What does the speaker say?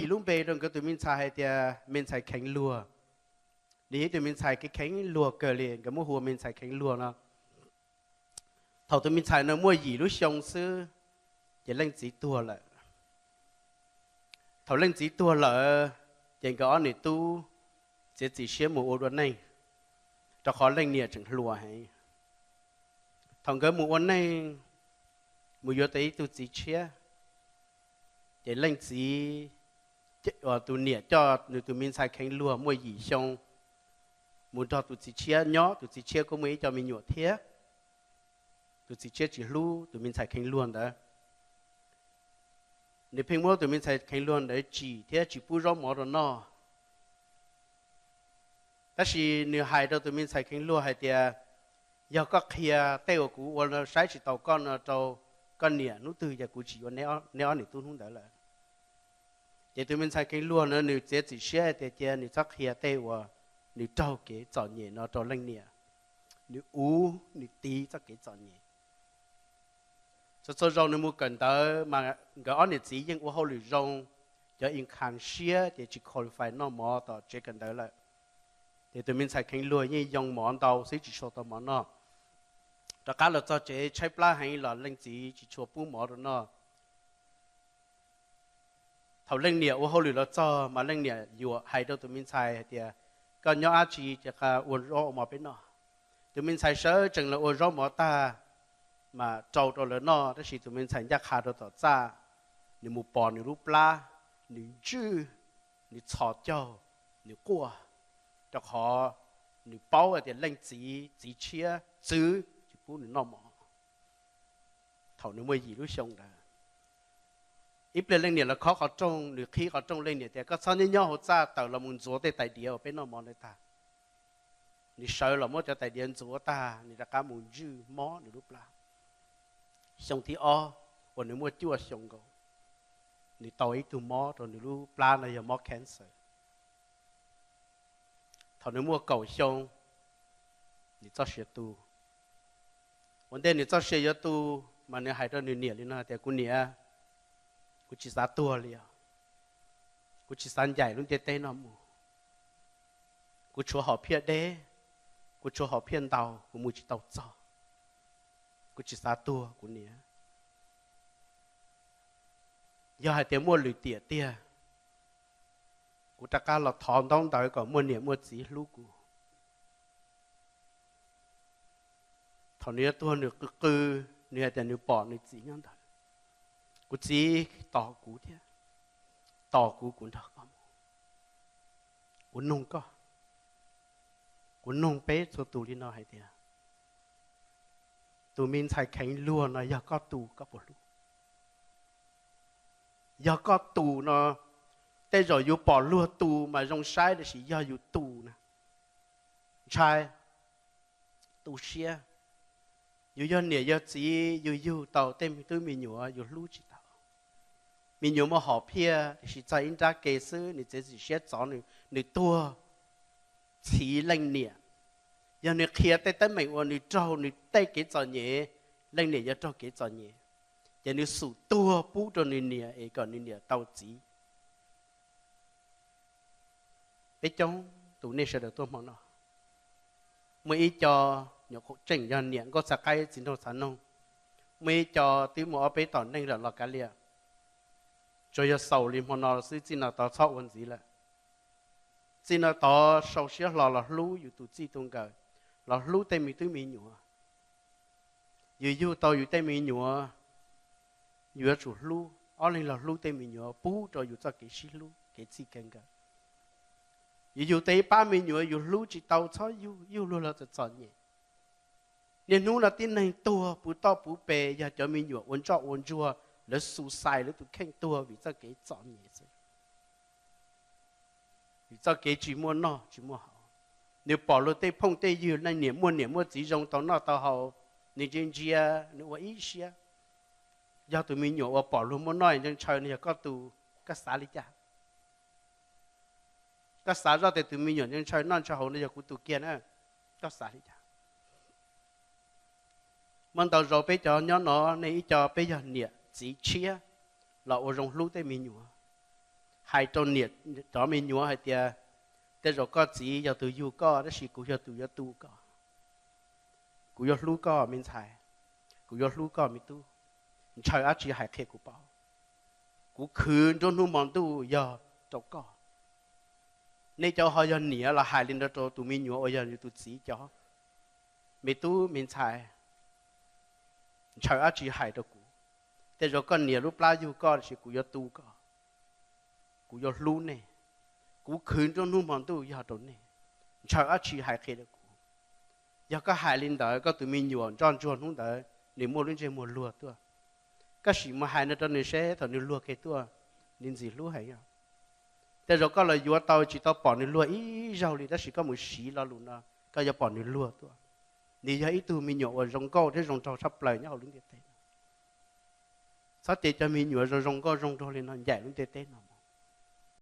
yim lub npe rau nkawd tus me ntxhais hais tias me ntxhais kheev luag. Nws yog ib tug me ntxhais kev kheev luag kawg li, nkawd muab hu ua me ntxhais kheev luag no. Thaum tus me ntxhais no muaj yim lub xyoo xwb, ces leej txiv tuag lawm. Thaum leej txiv tuag lawm, ces nkawd ob niam tub txiav txim siab mus ua dua neej, rau qhov leej niam tseem hluas heev. Thaum nkawd mus ua neej, mus yuav tau ib tug txiv tshiab, ces leej txiv, tus niam coj nws tus me ntxhais kheev luag muaj yim xyoo mus nrog tus txiv tshiab nyob, tus txiv tshiab kuj muaj ib co me nyuam thiab. Tus txiv tshiab tsis hlub tus me ntxhais kheev luag ntawd. Nws pheej muab tus me ntxhais kheev luag ntawd tsim thiab tsis pub zaub mov rau noj. Tab sis nws hais rau tus me ntxhais kheev luag hais tias, yog koj qhia tej uas kuv ua saib tsis taus koj no rau koj niam, hnub twg ces kuv tsis yuav neb ob niam tub hnub ntawd lawm. Ces tus me ntxhais kheev luag no nws txiav txim siab hais tias cia nws txhob qhia tej uas nws raug kev txom nyem no rau leej niam. Nws uv nws tiv txoj kev txom nyem. Txhua txhua zaus nws mus kawm ntawv mas nkawd ob niam txiv yeej ua hauj lwm zoo, cov income siab ces tsis qualify noj mov tom tsev kawm ntawv lawm. Ces tus me ntxhais kheev luag yeej yoo mov ntau xwb tsis tshua tau mov noj. Rov qab los txog tsev tshaib plab heev los leej txiv tsis tshua pub mov rau noj. Thaum leej niam ua hauj lwm los txog mas leej niam yuam hais rau tus me ntxhais hais tias, koj nyob dab tsi ces ua zaub ua mov peb noj. Tus me ntxhais sawv tsees los ua zaub mov tag, mas rau rau lawv noj, tab sis tus me ntxhais ncaj qha rau tom txaj, nws mus pos nws lub plab, nws ntswj, nws txhos caug, nws quaj, rau qhov nws paub hais tias leej txiv, txiv tshiab txwv tsis pub nws noj mov. Thaum nws muaj yim lub xyoo ntawd, ib pliag leej niam los khob qhov rooj, nws qhib qhov rooj, leej niam tias, koj txhob nyob nyob hauv txaj, tawm los mus ntxuav tej tais diav uas peb noj mov ntawd tag. Nws sawv los muab cov tais diav ntxuav tag, nws rov qab mus ntswj mob nws lub plab. Xyoo thib ob uas nws muaj cuaj xyoo nkaus, nws tau ib tug mob rau nws lub plab no yog mob cancer. Thaum nws muaj kaum xyoo, nws txoj sia tu. Ua ntej nws txoj sia yuav tu, mas nws hais rau nws niam li no tias, kuv niam, kuv tsis xav tuag li os. Kuv tsis xav ncaim lub ntiaj teb no mus. Kuv tshuav hom phiaj deb, kuv tshuav hom phiaj ntau, kuv mus tsis tau txog. Kuv tsis xav tuag kuv niam. Yog hais tias muaj lwm tiam tiag, kuv rov qab los thov ntaub ntawv kom muaj niam muaj txiv hlub kuv. Thaum nws yuav tuag nws qw qw, nws hais tias nws pom nws txiv nyob ntawd. Kuv txiv, tos kuv thiab, tos kuv, kuv nrog koj mus. Kuv nug koj, kuv nug peb txhua tus li no hais tias, tus me ntxhais kheev luag no yog koj tus koj puas hlub? Yog koj tus no, tej zaum yus pom luag tus mas zoo saib, tiam sis yog yus tus na, ntshai, tu siab. Yus yog niam yog txiv, yus yug tau tej me tub me nyuam yus hlub tsis tau. Me nyuam muaj hom phiaj, tiam sis txog ib nrab ke xwb nws txiav txim siab txov nws, nws tuag txhiv leej niam. Yog nws qhia tej teeb meem uas nws raug nws tej kev txom nyem, leej niam yuav raug kev txom nyem, ces nws xum tuag pub rau nws niam es kom nws niam tau txiv. Peb coob tus nej sawv daws tuaj hmo no, muaj ib co nyuam qhuav tseem yog niam nkauj txhav qaib txiv nraug txhav noog, muaj ib co twb muaj ob peb tom neej lawm los kav liam. Tsuas yog xaus li hmo no xwb, txij no tod txhob ua ntxiv lawm. Txij no tod sau siab hlo los hlub yus tus txij tus nkawm, los hlub tej me tub me nyuam. Yus yug tau yus tej me nyuam, yus yuav tsum hlub, ob leeg los hlub tej me nyuam, pub rau yus txoj kev sib hlub kev txij kev nkawm. Yus yug tau ib pab me nyuam yus hlub tsis tau, txhob yug, yug luag los txom txom nyem. Niaj hnub no tib neeg tuag puv toj puv pes yog cov me nyuam ua ntsoj ua ntsuag, lawv suicide lawv tus kheej tuag vim txoj kev txom nyem xwb. Vim txoj kev tsis muaj noj tsis muaj haus. Nws pom luag tej phooj tej ywg leej niam muaj niam muaj txiv zoo tau noj tau haus, nws ntsia ntsia, nws ua ib siab. Yog tus me nyuam uas pom luag muaj noj ntshaw ntshaw no yog koj tus, koj xav li cas? Koj xav zoj tias tus me nyuam ntshaw noj ntshaw haus no yog kuv tus kiag na, koj xav li cas? Muaj ntau zaus peb cov nyob no, nej ib co peb yog niam txiv tshiab los ua zoo hlub tej me nyuam. Hais rau niam cov me nyuam hais tias, tej zaum koj txiv yog tus yug koj tab sis kuv yog tus yuav tu koj. Kuv yuav hlub koj me ntxhais, kuv yuav hlub koj me tub. Ntshaw dab tsi hais qhia kuv paub. Kuv khwv nruab hnub hmo ntuj yog rau koj. Nej cov ho yog niam los hais li ntawd rau tus me nyuam uas yog yus tus txiv cov, me tub me ntxhais, ntshaw dab tsi hais rau kuv. Tej zaum koj niam lub plab yug koj tab sis kuv yuav tu koj, kuv yuav hlub nej, kuv khwv nruab hnub hmo ntuj yog rau nej, ntshaw dab tsi hais qhia rau kuv. Yog koj hais li ntawd koj tus me nyuam ntsoj ntsuag hnub ntawd nws muaj lub ntsej muag luag tuaj. Koj sim mus hais no rau nws seb thaum nws luag kiag tuaj, nws ntxim hlub heev os. Tej zaum koj los yuav tau tsis tau pom nws luag ib zaug li tab sis koj mus siv lo lus no, koj yuav pom nws luag tuaj. Nws yog ib tug me nyuam uas zoo nkauj thiab zoo nraug tshaj plaws nyob hauv lub ntiaj teb no. Txhob cia cov me nyuam zoo zoo nkauj zoo nraug li no ncaim lub ntiaj teb no.